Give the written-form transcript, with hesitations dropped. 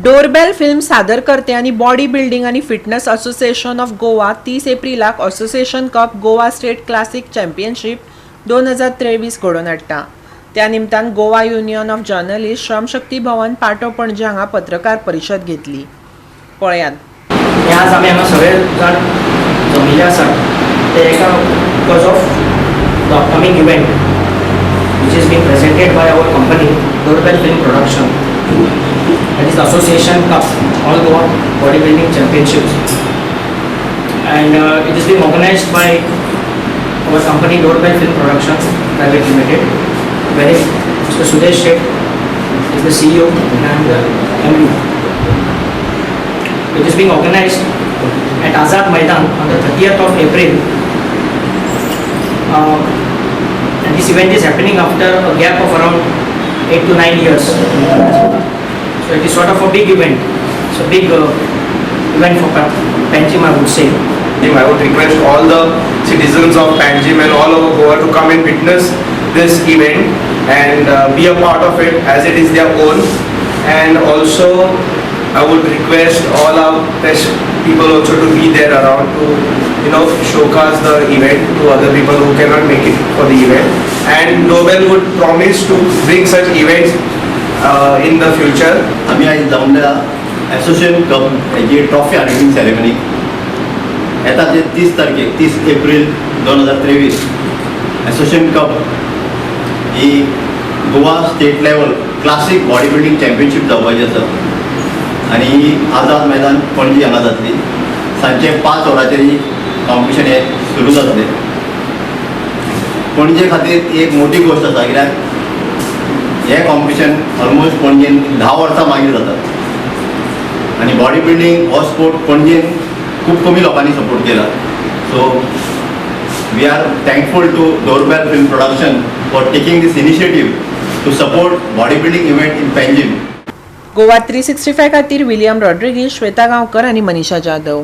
Doorbell film सादर करते आनी बॉडी बिल्डिंग आनी fitness association of Goa 30 एप्रिलाक Association Cup Goa State Classic Championship 2023 घडोवन हाडटा. त्या निमतान गोवा युनियन ऑफ जर्नलिस्ट, श्रमशक्ती भवन, पाटो, पणजे हांगा पत्रकार परिशद घेतली. पळयात. हे आज आमी हांगा सगळे जाण जमिल्ले आसात ते एका because of the upcoming event which is being presented by our company, Doorbell Film Production, that is Association Cup All Goa Body Building Championships, and it is being organized by our company, Doorbell Film Productions Private Limited, wherein Mr. Sudesh Shet is the CEO and I am the MD. It is being organized at Azad Maidan on the 30th of April. And this event is happening after a gap of around 8 to 9 years. So it is sort of a big event. It's a big event for Panjim, I would say. I would request all the citizens of Panjim and all over Goa to come and witness this event and be a part of it, as it is their own. And also, I would request all our press people also to be there around to showcase the event to other people who cannot make it for the event. And Doorbell would promise to bring such events in the future. आमी आयज जमल्या association cup हेजी trophy harvesting ceremony. येता ते 30 तारखेक, 30 April 2023, association cup ही Goa State level classic body building championship जावपाची आसा आनी ही आझाद मैदान, पणजी हांगा जातली. सांजचे 5 वरांचेर ही कॉम्पिटिशन हें सुरू जातलें. पणजे खातीर एक मोठी गोश्ट आसा, कित्याक हें कॉम्पिटिशन ऑलमोस्ट पणजेन 10 वर्सां मागीर जाता आनी बॉडी बिल्डींग हो स्पोर्ट पणजेन खूब कमी लोकांनी सपोर्ट केला. So we are thankful to Doorbell Film Production for taking this initiative to support body building event in Panjim. Goa 365 खातीर विलियम रॉड्रिगीज, श्वेता गांवकर आनी मनीषा जाधव.